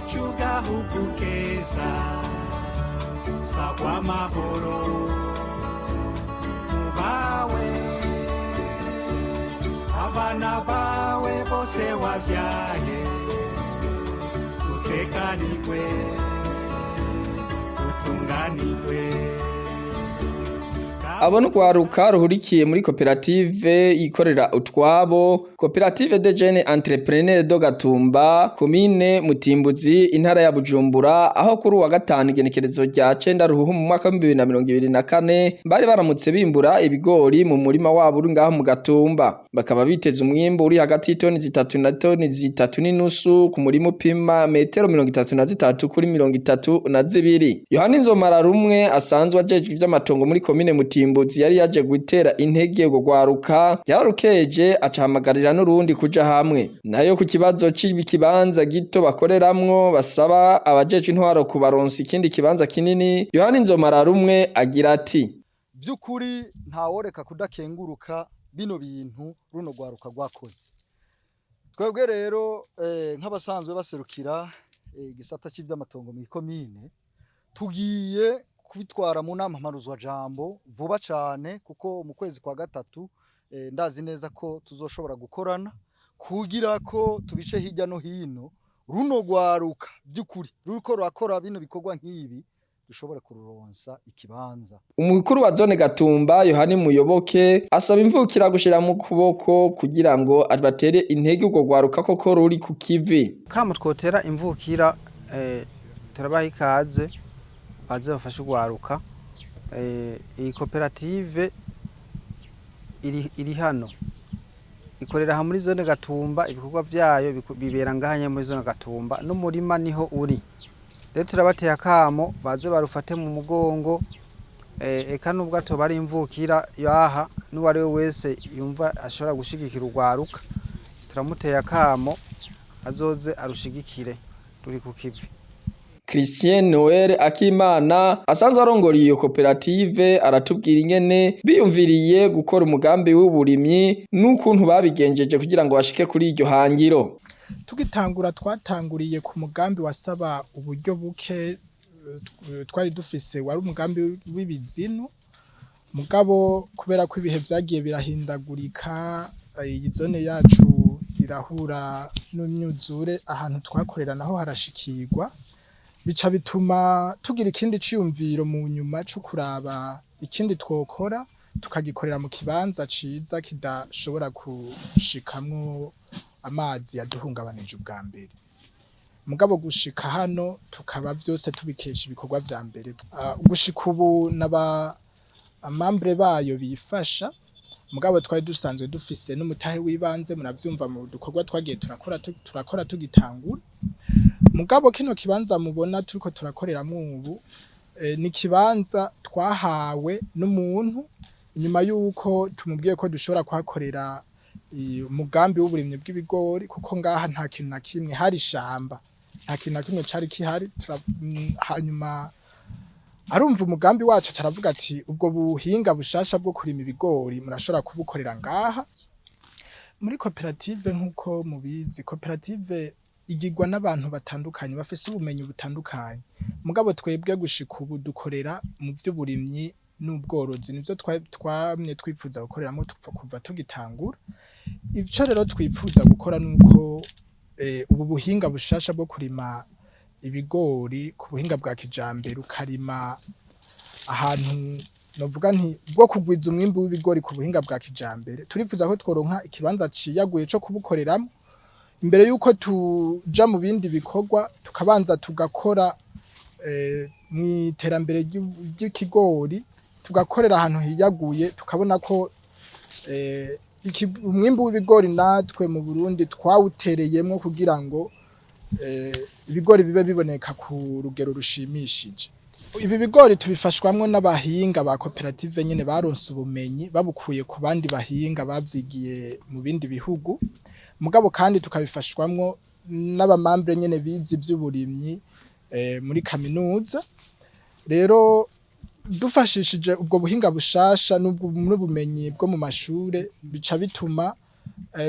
Iwacu gahugu keza, sagwa amahoro bawe, abana bawe bose wabyaye, utekanirwe, utunganirwe. Abo n'urwaruka ruhurikiye muri koperative yikorera utwabo, Koperative des Jeunes Entrepreneurs de Gatumba, komine Mutimbuzi, intara ya Bujumbura, aho kuri uwa gatanu igenekerezo rya 9 Ruhuhu mu mwaka w'2024 bari baramutse bimbura ibigori mu murima wabo uri ngaho mu Gatumba. Bakaba biteze umwimbu uri hagati y'itoni 3 na toni 3.5 ku murima upima metero 33 kuri 32. Yohani Nzomara rumwe asanzwe ajejwe ivy'amatongo muri komine Mutimbuzi yari yaje gutera intege urwo rwaruka, yararukeje acahamagarira n'urundi kuja hamwe. Nayo ku kibazo c'ikibanza gito bakoreramwo basaba abajejwe intwaro kubaronsa ikindi kibanza kinini, Yohani Nzomara rumwe agira ati: By'ukuri ntaworeka kudakenguruka bino bintu runo rwaruka rwakoze. Twebwe rero nk'abasanzwe baserukira igisata cy'iby'amatongo mu ikomine, tugiye kubitwara mu nama mpanuzwajambo vuba cyane, kuko mu kwezi kwa gatatu ndazi neza ko tuzoshobora gukorana kugira ko tubice hirya no hino. Runo rwaruka by'ukuri ruriko rurakora bino bikorwa nk'ibi, dushobora kururonsa ikibanza. Umukuru wa zone Gatumba Yohani Muyoboke asaba imvukira gushira mu kuboko kugira ngo batere intege urwo rwaruka koko ruri ku kivi. Kamo twotera imvukira, turabaha ikaze, baze bafashe urwaruka. Iyi koperative iri hano ikorera aha muri zone Gatumba, ibikorwa vyayo bibera ngaha nyene muri zone Gatumba, n'umurima niho uri. Rero turabateye akamo baze barufate mu mugongo, eka nubwo atoba ari imvukira yaha, n'uwari we wese yumva ashobora gushigikira urwaruka, turamuteye akamo azoze arushigikire, ruri ku kivi. Christian Noel Akimana asanzwe arongora iyo koperative aratubwira ingene biyumviriye gukora umugambi w'uburimyi n'ukuntu babigenjeje kugira ngo bashike kuri iryo hangiro. Tugitangura twatanguriye ku mugambi wasaba uburyo buke twari dufise, wari umugambi w'ibizinu. Mugabo kubera ko ibihe vyagiye birahindagurika, iyi zone yacu irahura n'imyuzure, ahantu twakorera naho harashikirwa, bica bituma tugira ikindi ciyumviro mu nyuma co kuraba ikindi twokora, tukagikorera mu kibanza ciza kidashobora gushikamwo amazi yaduhungabanije ubwa mbere. Mugabo gushika hano tukaba vyose tubikesha ibikorwa vya mbere. Gushika ubu n'aba amambre bayo bifasha, mugabo twari dusanzwe dufise n'umutahe w'ibanze, muravyumva mu dukorwa twagiye turakora tugitangura. Mugabo kino kibanza mubona turiko turakoreramwo ubu, ni kibanza twahawe n'umuntu inyuma yuko tumubwiye ko dushobora kuhakorera umugambi w'uburimyi bw'ibigori, kuko ngaha nta kintu na kimwe hari, ishamba, nta kintu na kimwe cari kihari. Hanyuma arumva umugambi wacu, caravuga ati: "Ubwo buhinga bushasha bwo kurima ibigori murashobora kubukorera ngaha." Muri koperative, nk'uko mubizi, koperative igirwa n'abantu batandukanye bafise ubumenyi butandukanye. Mugabo twebwe gushika ubu dukorera mu vy'uburimyi n'ubworozi, nivyo twamye twifuza gukoreramwo kuva tugitangura. Ico rero twipfuza gukora nuko ubu buhinga bushasha bwo kurima ibigori ku buhinga bwa kijambere, ukarima ahantu novuga nti bwo kugwiza umwimbu w'ibigori ku buhinga bwa kijambere, turifuza ko tworonka ikibanza ciyaguye co kubukoreramwo imbere yuko tuja mu bindi bikorwa, tukabanza tugakora mw'iterambere ry'ikigori, tugakorera ahantu hiyaguye, tukabona ko umwimbu w'ibigori natwe mu Burundi twawutereyemwo kugira ngo ibigori bibe biboneka ku rugero rushimishije. Ibi bigori tubifashwamwo n'abahinga ba koperative nyene baronse ubumenyi babukuye ku bandi bahinga bavyigiye mu bindi bihugu, mugabo kandi tukabifashwamwo n'abamambre nyene bize ivy'uburimyi muri kaminuza. Rero dufashishije ubwo buhinga bushasha n'ubumenyi bwo mu mashure, bica bituma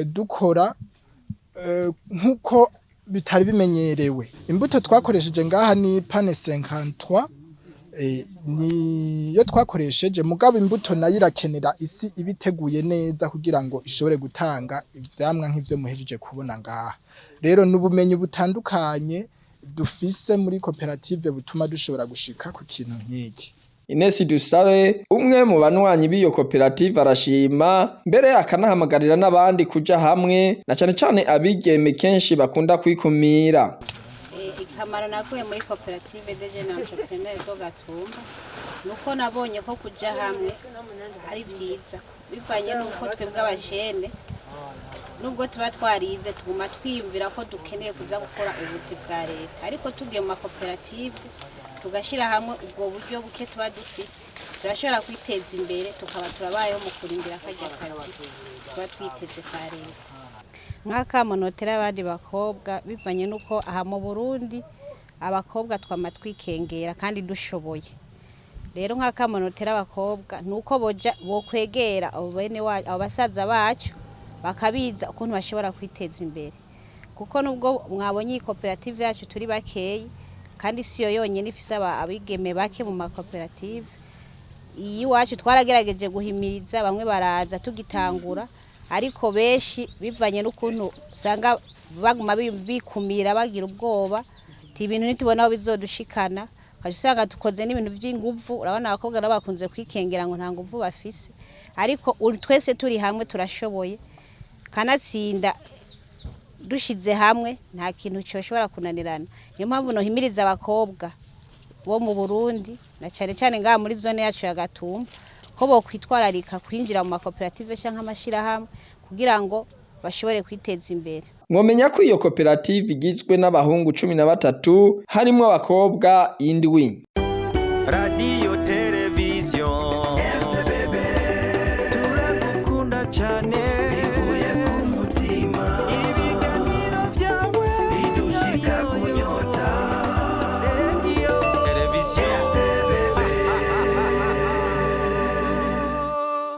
dukora nkuko bitari bimenyerewe. Imbuto twakoresheje ngaha ni pane 53, niyo twakoresheje, mugabo imbuto nayo irakenera isi ibiteguye neza kugira ngo ishobore gutanga ivyamwa nk'ivyo muhejeje kubona ngaha. Rero n'ubumenyi butandukanye dufise muri koperative butuma dushobora gushika ku kintu nk'iki. Ines Dusabe, umwe mu banywanyi b'iyo koperative, arashima mbere akanahamagarira n'abandi kuja hamwe, na cane cane abigeme kenshi bakunda kwikumira. Ikamaro nakuye muri koperative des jeunes entrepreneurs do Gatumba nuko nabonye ko kuja hamwe ari vyiza, bivanye nuko twebwe abajene nubwo tuba twarize tuguma twiyumvira ko dukeneye kuza gukora ubuzi bwa leta, ariko tugiye mu makoperative tugashyira hamwe ubwo buryo buke tuba dufise, turashobora kwiteza imbere, tukaba turabayeho mu kurindira karya kazi tuba twiteze ka leta. Nk'akamo notera abandi bakobwa, bivanye n'uko aha mu Burundi abakobwa twama twikengera kandi dushoboye, rero nk'akamo notera abakobwa ni uko boja bokwegera abo bene wacu, abo basaza bacu, bakabiza ukuntu bashobora kwiteza imbere, kuko nubwo mwabonye iyi koperative yacu turi bakeyi, kandi siyo yonyine ifise abigeme bake mu makoperative. Iyi iwacu twaragerageje guhimiriza, bamwe baraza tugitangura, ariko benshi bivanye n'ukuntu usanga baguma bikumira, bagira ubwoba ti ibintu ntitubona aho bizodushikana, ukaca usanga dukoze n'ibintu vy'inguvu. Urabona abakobwa nabo bakunze kwikengera ngo nta nguvu bafise, ariko twese turi hamwe turashoboye, kanatsinda dushize hamwe nta kintu cyoshobora kunanirana. Niyo mpamvu nohimiriza abakobwa bo mu Burundi na cane cane ngaha muri zone yacu ya Gatumba ko bokwitwararika kwinjira mu makoperative canke amashirahamwe kugira ngo bashobore kwiteza imbere. Mwomenya ko iyo koperative igizwe n'abahungu 13 harimwo abakobwa 7. Radiyo, televiziyo.